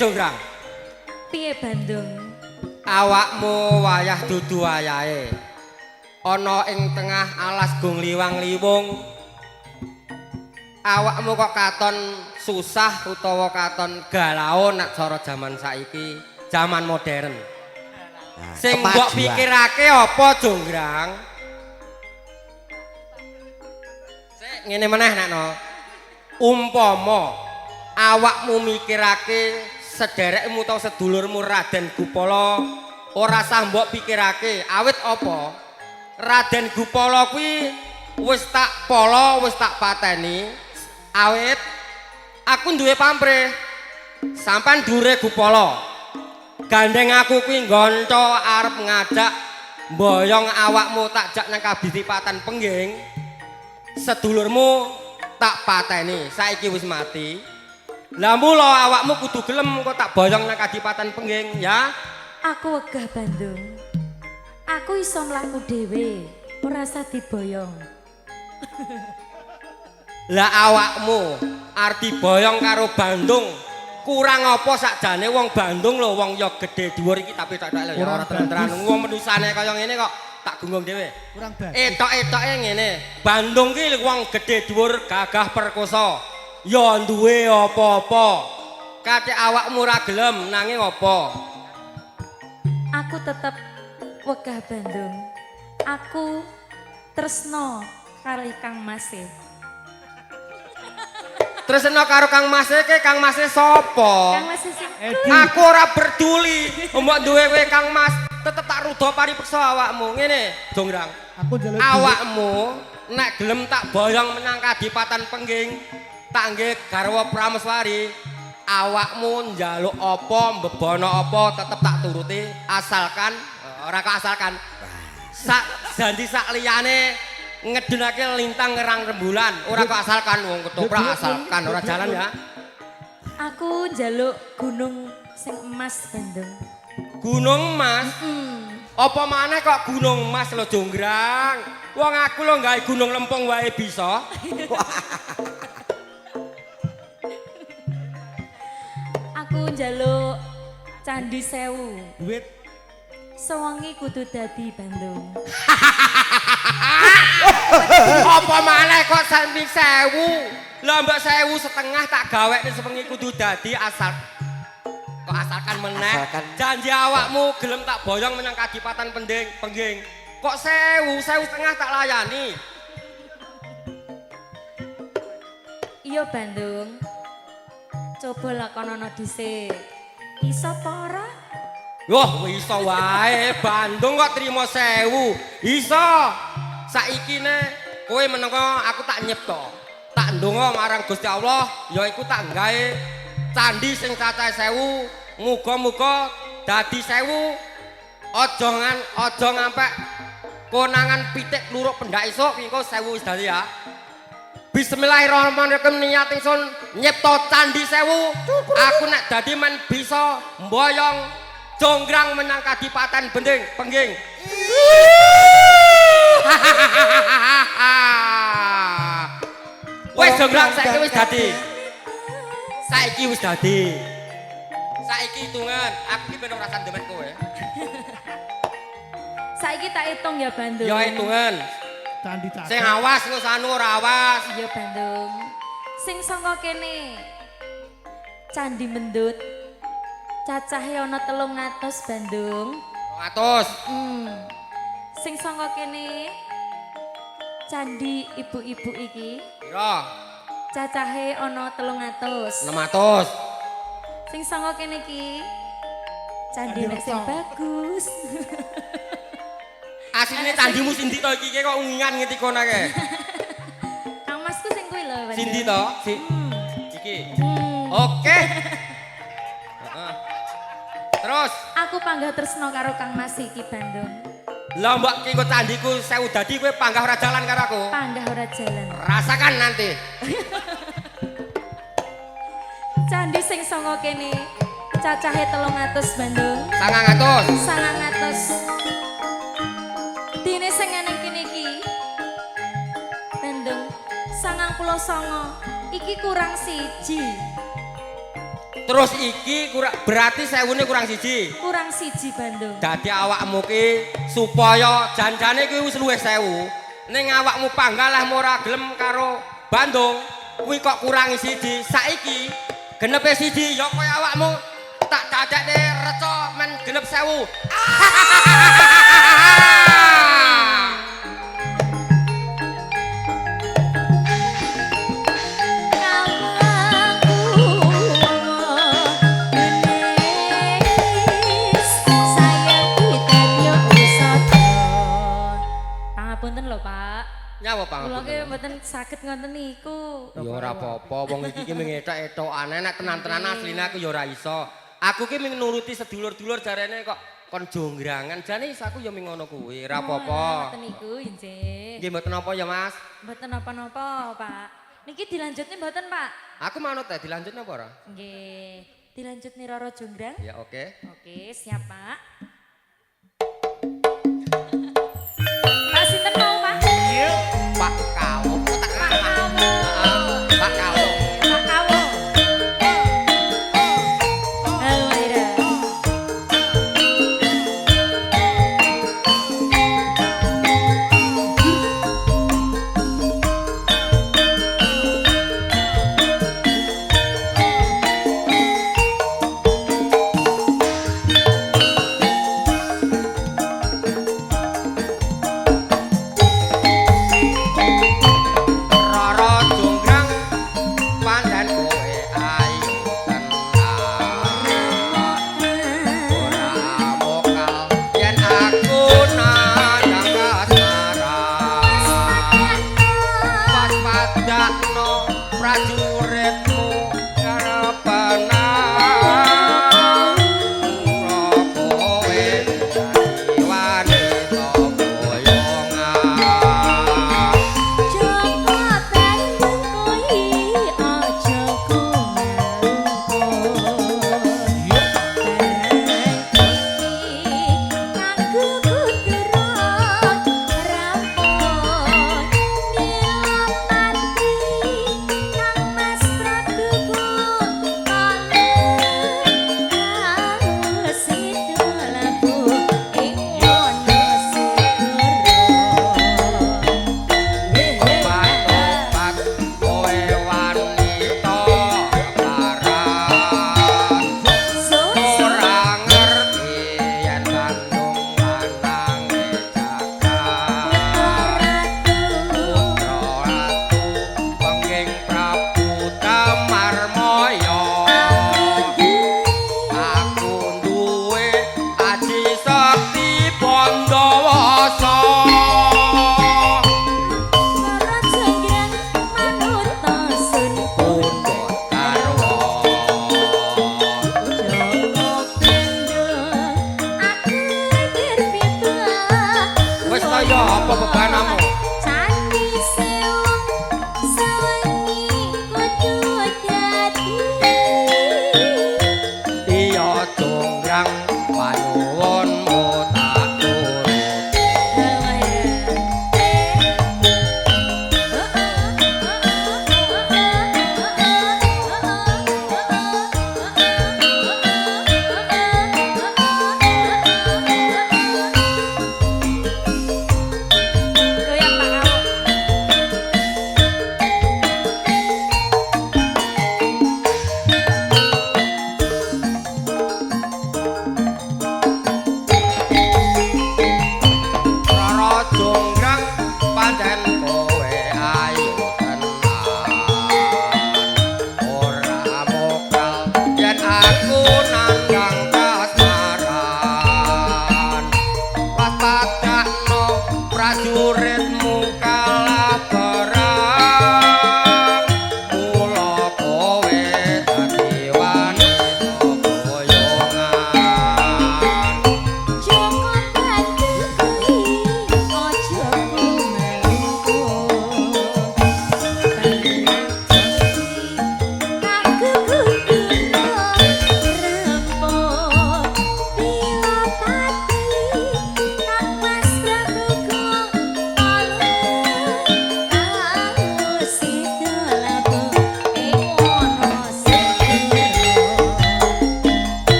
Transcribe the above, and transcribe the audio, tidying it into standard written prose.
Jonggrang? Piye Bandung? Awakmu wayah dudu wayahe. Ana ing tengah alas gung liwang-liwung. Awakmu kok katon susah utawa katon galau nek cara jaman saiki, jaman modern. Nah, Sing mbok kemajuan. pikirake apa, Jonggrang? Sik ngene meneh nekno. Umpama awakmu mikirake sederekmu utawa sedulurmu Raden Gupala, ora sah mbok pikirake. Awit apa? Raden Gupala kuwi wis tak pala, wis tak pateni. Awit aku duwe pamrih. Sampan dure Gupala. Gandeng aku kuwi nggonco arep ngajak mboyong awakmu tak jak nang kabidipatan Pengging. Sedulurmu tak pateni, saiki wis mati. Lah mula awakmu kudu gelem kok tak boyong nang kadipatan Pengging ya. Aku wegah Bandung. Aku iso mlaku dhewe, ora usah diboyong. Lah awakmu arep diboyong karo Bandung. Kurang apa sakjane wong Bandung lho, wong ya gedhe dhuwur iki tapi tok-tok lho ya ora terang-terangan. Wong menusane kaya ngene kok tak gunggung dhewe. Kurang bagus. Etok-etoke ngene. Bandung ki wong gedhe dhuwur gagah perkosa. Ya duwe apa-apa. Kate awakmu ora gelem nanging apa? Aku tetep wegah Bandung. Aku tresno karo Kang Mase. Tresno karo Kang Mase ke Kang Mase sapa? Kang Mase sing Edi. Aku ora peduli. Mbok duwe kowe Kang Mas, tetep tak ruda paripeksa awakmu. Ngene, Jonggrang. Aku njaluk duit. Awakmu nek gelem tak boyong menyang Kadipatan Pengging, tak nggih garwa Prameswari. Awakmu njaluk apa, mbebono apa tetep tak turuti, asalkan ora kok asalkan. Sak janji sak liyane ngedunake lintang ngerang rembulan, ora kok asalkan wong ketoprak asalkan ora jalan ya. Aku njaluk gunung sing emas Bandung. Gunung Mas. Apa maneh kok Gunung Mas lho Jonggrang? Wong aku lho gawe Gunung Lempung wae bisa. Aku njaluk Candi Sewu. Duit. Sewengi kudu dadi Bandung. Apa maneh kok sampe 1000? Lah mbok 1000,5 tak gawekne sewengi kudu dadi asal kok asalkan meneh. Asalkan. Janji awakmu gelem tak boyong menyang Kadipatan Pengging. Kok 1000, 1000,5 tak layani. Iya Bandung. Coba lakonono dhisik. Iso apa ora? Wah, iso wae. Bandung kok trimo 1000. Iso. Saiki ne kowe menengko aku tak nyipta. Tak ndonga marang Gusti Allah, yaiku tak gawe candi sing cacahe 1000, muga-muga dadi 1000. Aja ngampek konangan pitik kluruk pendak esuk engko 1000 wis dadi ya. Bismillahirrahmanirrahim, niat ingsun nyipta candi 1000. Aku nek dadi men bisa mboyong Jonggrang menyang Kadipatan Pengging. Wes Jonggrang saiki wis dadi. Saiki wis dadi. Saiki hitungan, aku iki ben ora sandemen kowe. Saiki tak hitung ya Bandung. Ya hitungan. Candi cakep. Sing awas engko sanu ora awas. Iya Bandung. Sing saka kene Candi Mendut. Cacahe ana 300 Bandung. 200. Sing saka kene candi ibu-ibu iki Piro? cacahe ana 300. 600. Sing saka kene iki candi nek sing bagus. Asline candimu sindi to iki kok ungingan ngerti kono kae. Kang Masku sing kuwi lho Bandung. Sindi to? Si iki. Oke. Heeh. Terus Aku panggah tresno karo Kang Mas iki Bandung. Lah mbok ki engko candiku 1000 dadi kowe panggah ora jalan karo aku. Panggah ora jalan. Rasakan nanti. Candi sing saka kene cacahe 300 Bandung. 900. 900. Dene sing eneng kene iki Bandung 99. Iki kurang siji. Terus iki kurang berarti sewune kurang siji. Kurang siji Bandung. Dadi awakmu ki supaya janjane kuwi wis luwih 1000. Ning awakmu panggalah ora gelem karo Bandung, kuwi kok kurangi siji. Saiki genepe siji ya kaya awakmu tak dadekne reca men genep 1000. Pangapunten lho, Pak. Nyawa pangapunten. Kula ki mboten saged ngoten niku. Ya ora apa-apa, wong iki ki mung etok-etokane nek tenan-tenan asline aku ya ora iso. Aku ki mung nuruti sedulur-dulur jarene kok kon jonggrangan. Jane iso aku ya mung ngono kuwi, ora apa-apa. Ngoten niku injih. Nggih mboten apa ya, Mas? Mboten napa-napa, Pak. Niki dilanjutne mboten, Pak? Aku manut ta, dilanjutne apa ora? Nggih. Dilanjutne Roro Jonggrang? Ya oke. Oke, siap, Pak. Pak sinten mau, Pak? Pak Kawo, tak Pak Kawo. Pak Kawo. Pak Kawo. Halo, Ira. Roro Jonggrang pancen kowe ayu tenan. Ora mokal yen aku nandhang kasmaran. Pas padakno prajuritmu karepenan. Ora kowe dadi wanita boyongan. Joko Bandung kuwi aja kumangko. Kanggo kudrat rampung nilapati Kang Mas Prabu Kala situ labu ing Wonosegara. Obat-obat kowe wanita keparat. Ora ngerti yen Bandung lanange jagat. Putra ratu pengging Prabu Tamarmaya. Aku duwe aji sakti Bandawasa. Pundhut karwa. Wis ta ya apa bebanamu? Candi Sewu sawengi kudu dadi. Iya Jonggrang panyuwunmu tak turuti. Goyang Pak Kawo. Roro Jonggrang pancen kowe ayu tenan. Ora mokal yen aku nandhang kasmaran. Pas padakno prajuritmu.